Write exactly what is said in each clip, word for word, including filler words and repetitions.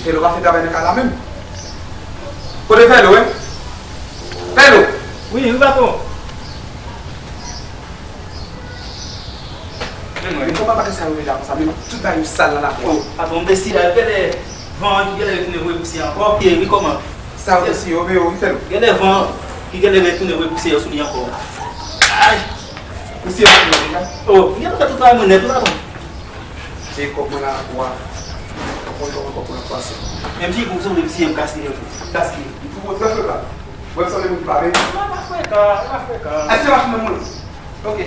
Felo pa fè travay nan kay la menm. Kote Felo, en? Felo! Wi, wi, patwon. Men mwen, kòman bagay sa yo ye la konsa? Men tout bagay yo sal nan lakou an. O, patwon, m te siye la, genlè van an ki genlè retounen voye pousyè ankò. Wi, kòman? Sa yo te siye yo, men yo, wi, Felo. Genlè van ki genlè retounen voye pousyè yo sou li ankò. Ay! Pousyè yo sou li deja? O, m gentan fè tout travay mwen nèt, wi, patwon. Se kòb mwen nan lakou a. Ou konn kòman kòb mwen ap pase. Menm si pou sanble misye m gaspiye. Gaspiye. Li pou mwen fè la. Mwen sanble moun ki pa byen. Non, pa frekan, pa frekan. Èske machin nan mwen? Ok.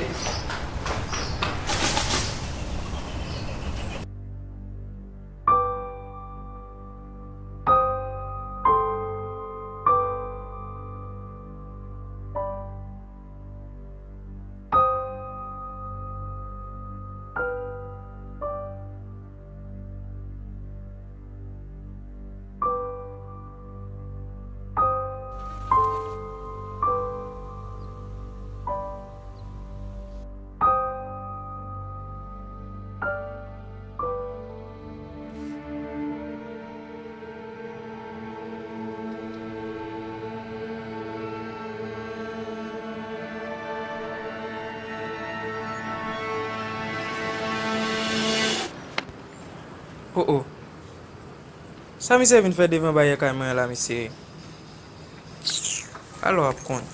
O, o. Sa misye vin fè devan baryè kay mwen an la, mesye? Alò w ap konn.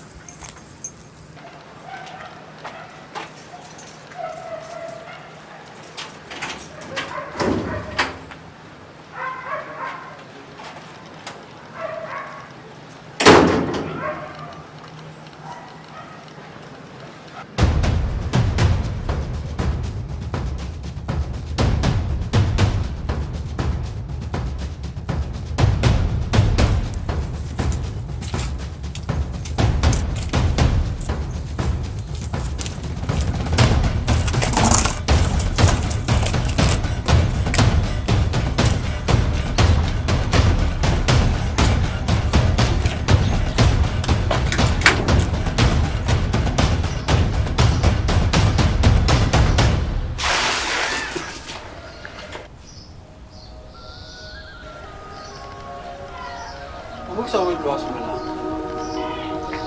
Poukisa w voye dlo a sou mwen la?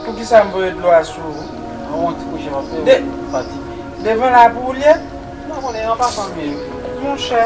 Poukisa m voye dlo a sou ou? An, yon ti kouche m ap fè, m fatige. Devan la pou ou l ye? Non, konnen an pasan m ye. Monchè.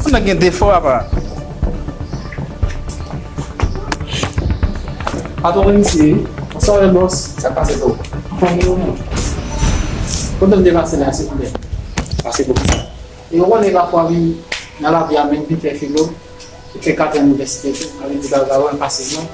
Moun nan gen defo, apa. Patwon, mwen misye wi. Bonswa, bòs. Sa k pase, bro? Anfòm wi, ou menm? Kote m te pase la, silvouplè? Pase pou kisa? E ou konnen pafwa vin nan lavi a, menm vin fè filo, vin fè katran inivèsite tou, mwen vin di bagay la, mwen pase non.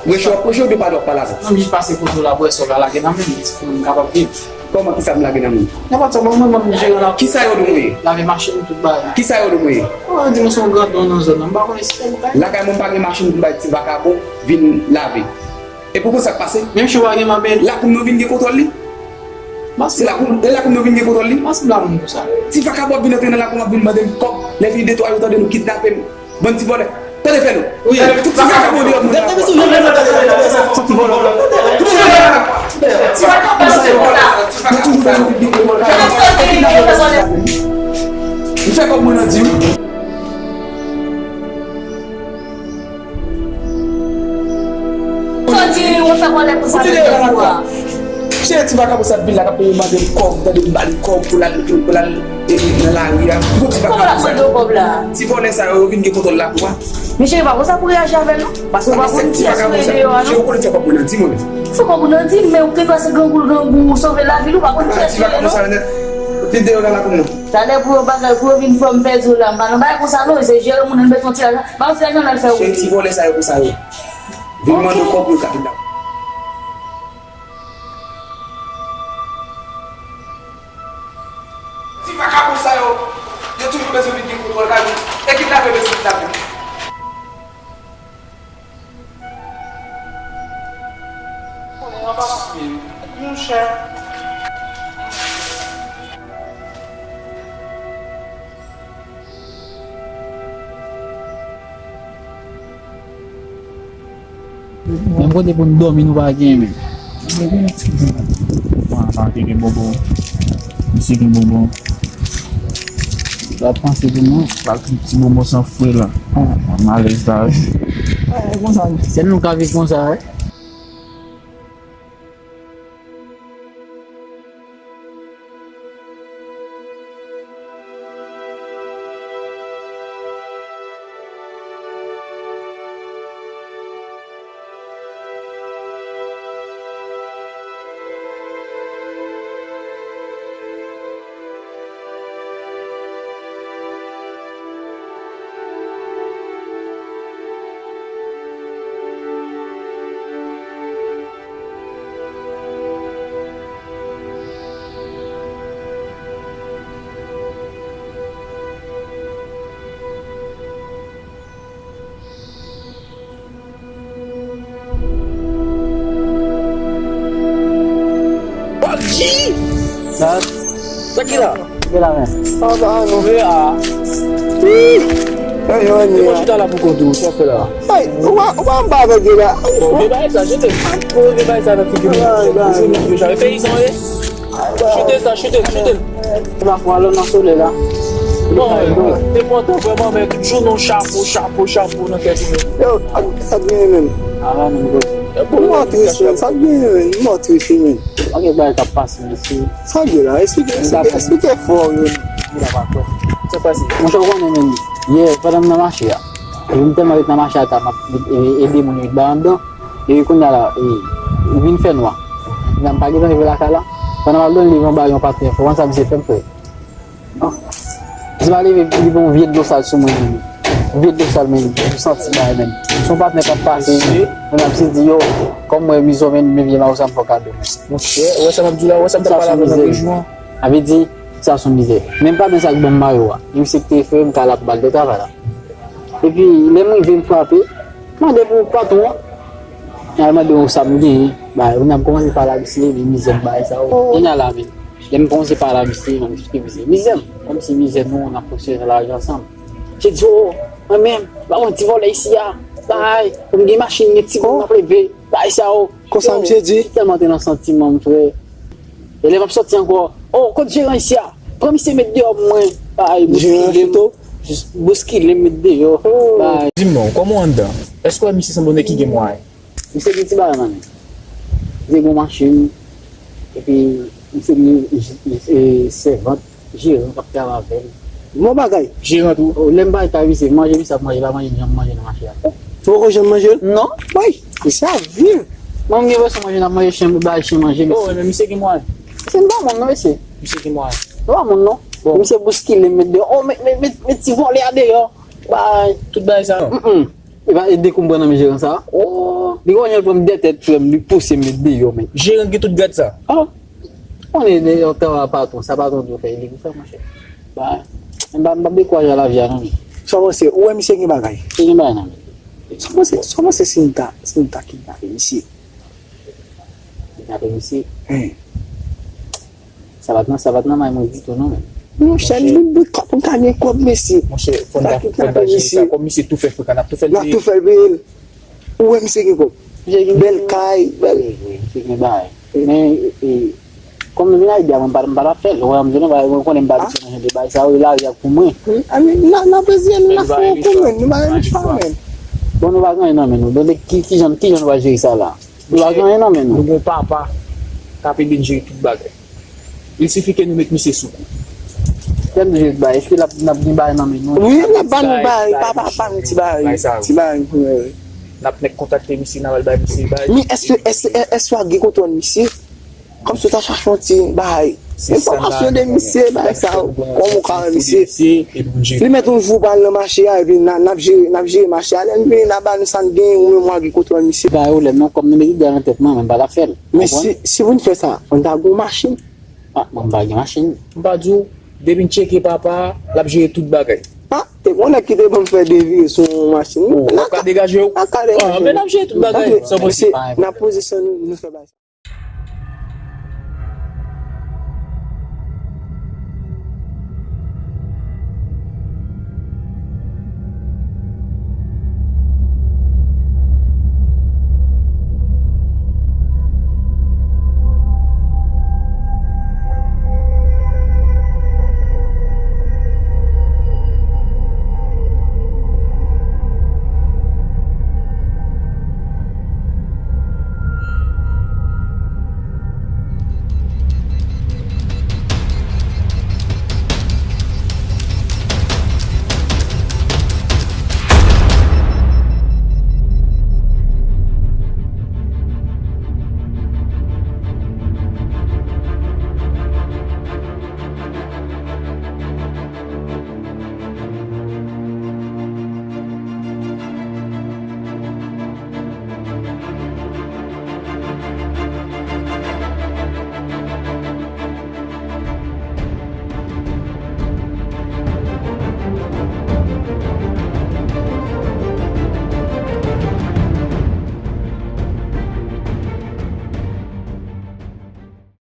Mwen chou ap pwoche oubyen pa dwòp pa lave? Non, m jis pase kote w la, bwè sa w la lage nan men m, jis pou m kapab viv. Kòman, kisa m lage nan men w? Nenpòt sa, mwen, mwen, mwen, m jere la. Kisa yo di w mwen ye? Lave machin, tout bagay. Kisa yo di w mwen ye? Yo di m se yon grandon nan zòn nan, m pa konnen si se vre. Lakay mwen, m pa gen machin pou m bay ti vakabon vin lave. E pou konn sa k pase? Menm si w pa gen, m ap ede. Lakou m nan vin gen kontwòl li? Se lakou, e lakou m nan vin gen kontwòl li? M pa sanble a moun konsa. Ti vakabon ap vin antre nan lakou m, ap vin mande m kòb. Lè fini de twa yo tande nou kidnape m. Bann ti vòlè. Tande fè nou. Wi. Tande tout ti vakabon deyò moun nan. Ti vakabon sa yo. Yo toujou bezwen vin gen kontwòl. Yo fè kòb mwen nan di wi. Sa w di, ou fè vòlè konsa nan peyi a. Cheri, ti vakabon sa ap vin la, k ap mande m kòb, tande m ba li kòb pou l al, pou l al, e, nan lari a. Bon, ti vakabon sa yo. Ti vòlè sa yo, yo vin gen kontwòl lakou a. Men cheri, pa konsa pou reyaji avè l non. Paske w pa konn kiyès ou ye deyò a non. Cheri, ou konnen fè kòb mwen nan di mwen. Fè kòb ou nan di, men ou te pase grangou, grangou, sove lavi l, ou pa konn kiyès ou ye non. Vin deyò la, la pou mwen. Talè pou yo bagay, pou yo vin fè m pèdi w la, m pa nan bagay konsa non, se jere moun, ann mete yon ti lajan, ba yon ti lajan, l al fè wout li. Cheri, ti vòlè sa yo konsa yo. Vin mande kòb pou yo ka vin la. Ti vakabon sa yo, yo toujou bezwen vin gen kontwòl kay yo. E kidnape bezwen kidnape. Monchè. Menm kote pou n dòmi, nou pa gen, men. Mwen, sa te gen bonbon. Misye gen bonbon. L ap panse pou mwen, l ap di ti bonbon san fre la. Oh, m alèz la, wi. Ah, e konsa, wi. Sèl nou ka viv konsa, wi. Sa ki la? Ki la men? Sa va nou ve a. Ih! Yo, yo, yo. Mwen chita la pou kont ou, sa fè la. Ay, ou pa, ou pa anba avèk yo la. Bon, vye bagay sa, jete. Bon, vye bagay sa nan figi mwen. Ay, ay. Jete, jete, jete. Chute sa, chute, chute. Se pa fwa lò nan solèy la. Non, te pòtan vrèman, men tout jounen w chapo, chapo, chapo nan tèt ou menm. Yo, sa k genyen menm? Ala menm gwo. Mò tris menm, sa k genyen menm? Mò tris wi menm. Pa gen bagay k ap pase mesye. Sa k gen la? Esplike, esplike, esplike fò yo. Monchè, ou konnen menm, yè, pandan m nan mache a, epi m tèlman ret nan mache a ta, m ap ede moun yo ret bay anndan. Epi kounye a la, e, li vin fè nwa. Kounye a m pa gentan rive lakay la. Pandan m ap dòmi, li vin ba yon patnè. Ou konn sa misye fè m, frè? Misye pa leve, li pran yon vye dlo sal sou mwen menm. Yon vye dlo sal menm. M santi bagay menm. Se yon patnè k ap pase. Kounye a misye di, yo, kòm mwen mizò menm, men vye mayo sa m fè w kado menm. Monchè, ou wè sa m ap di w la, ou wè sa m t ap pale avè w nan de jou an? Sa vle di, sa se yon mizè. Menm patnè sa k ban m mayo a. Li misye ki te fè m kal ap ba l de travay la. Epi, lè m rive, m frape, m mande pou patwon an. L al mande m sa m genyen. Bagay, kounye a m kòmanse pale a misye, men mizè m bagay sa yo. Kounye a la menm. Lè m kòmanse pale a misye, m ap eksplike misye mizè m. Kòmsi mizè nou, n ap fonksyone nan lari ansanm. Misye di, o, mwen menm, pa mwen ti vòlè isi a. Bagay, pou m gen machin, gen timoun m ap leve. Bagay sa yo. Konsa misye di? Yo, m tèlman te nan santiman m, frè. E lè m ap sòti ankò, o, kot jeran isi a? Pran misye met deyò pou mwen. Bay, bouskile m. Bouskile m met deyò. Bay. Di m non, kòman w anndan? Èske w wè misye sanble yon nèg ki gen mwayen? Misye gen ti bagay nan men. Misye gen yon machin. Epi, misye gen, e, sèvant, jeran k ap travay avè l. Bon bagay. Jeran tou. O, lè m bay kay misye, manje misye ap manje, pa manje m janm manje nan mache a. Ou poko janm manje l? Non. Bay, misye ap viv. Mwen, m gen presyon manje, n ap manje chen, bay chen manje, mesye. O, men misye gen mwayen. Misye pa moun non, mesye. Misye gen mwayen. Li pa moun non. Bon. Misye bouskile m met deyò. O, men, men, men, men ti vòlè a deyò. Bay. Tout bagay sa. Mm, mm. E pa, e de kou m pran nan men jeran sa. O. Li konnen l pran m dètèt, frè m, li pouse m met deyò, men. Jeran gen tout gad sa. A. Konnen deyò travay patwon, sa patwon di w fè, e li pou fè, monchè. Bay. M pa, m p ap dekouraje a lavi a non, men. Sa w panse, ou wè misye gen bagay? Misye gen bagay nan men. Sa w panse, sa w panse si m ta, si m ta kidnape misye? Kidnape misye? Hen. Sa pa t nan, sa pa t nan may mwen ditou non, men. Monchè, li bout kòb pou m ta gen kòb, mesye. Monchè, fò n ta, fò n ta jere sa. Kòm misye tou fè frekan, n ap tou fè l peye. N ap tou fè l peye l. Ou wè misye gen kòb. Misye gen bèl kay, bèl. Wi, wi, misye gen bagay. Men, e, e, kòm nou vin Ayiti a, mwen pa, m pa t ap fè l. Ou wè, m di nou, mwen konnen m pa abitye nan jan de bagay sa yo, e lari a k pou mwen. Wi, a, men, n a, n a bezwen, n a fè yon kou, men, nou pa gen chwa, men. Bon, nou pa gen anyen nan men nou. Donk, ki, ki jan, ki jan nou va jere sa la? Nou pa gen anyen nan men nou. Nou gon papa. Tape Benjere tout bagay. Il sifi ke nou met misye sou kou. Lè m jwe bay, èske l ap gen bay nan men nou? Wi, l ap ba nou bay, pa pa ba nou ti bay, ti bay pou mwen. N ap nèk kontakte misye, n a al bay misye bay. Men èske èske èske w gen kontwòl misye? Kòmsi w ta chache yon ti bay. Enfòmasyon de misye, bay sa yo. Kòman w ka wè misye? Li mèt yon jou pral nan mache a, epi n ap jere, n ap jere mache a. Lè n vini, n a ba nou sa n gen, ou menm w a gen kontwòl misye. Bay ou lè non, kòm nou mete dèyè nan tèt mwen, men m pa ta fè l. Men si si pou n fè sa, fò n ta gen yon machin. Ah, mwen m pa gen machin. M pa di w, depi n tcheke papa, l ap jere tout bagay. Ah, te konnen ki te ban m fè devire sou yon machin. Ou ap ka degaje w. Ap ka degaje. Ah, men n ap jere tout bagay. San pwoblèm. N ap pozisyon nou, nou fè bagay.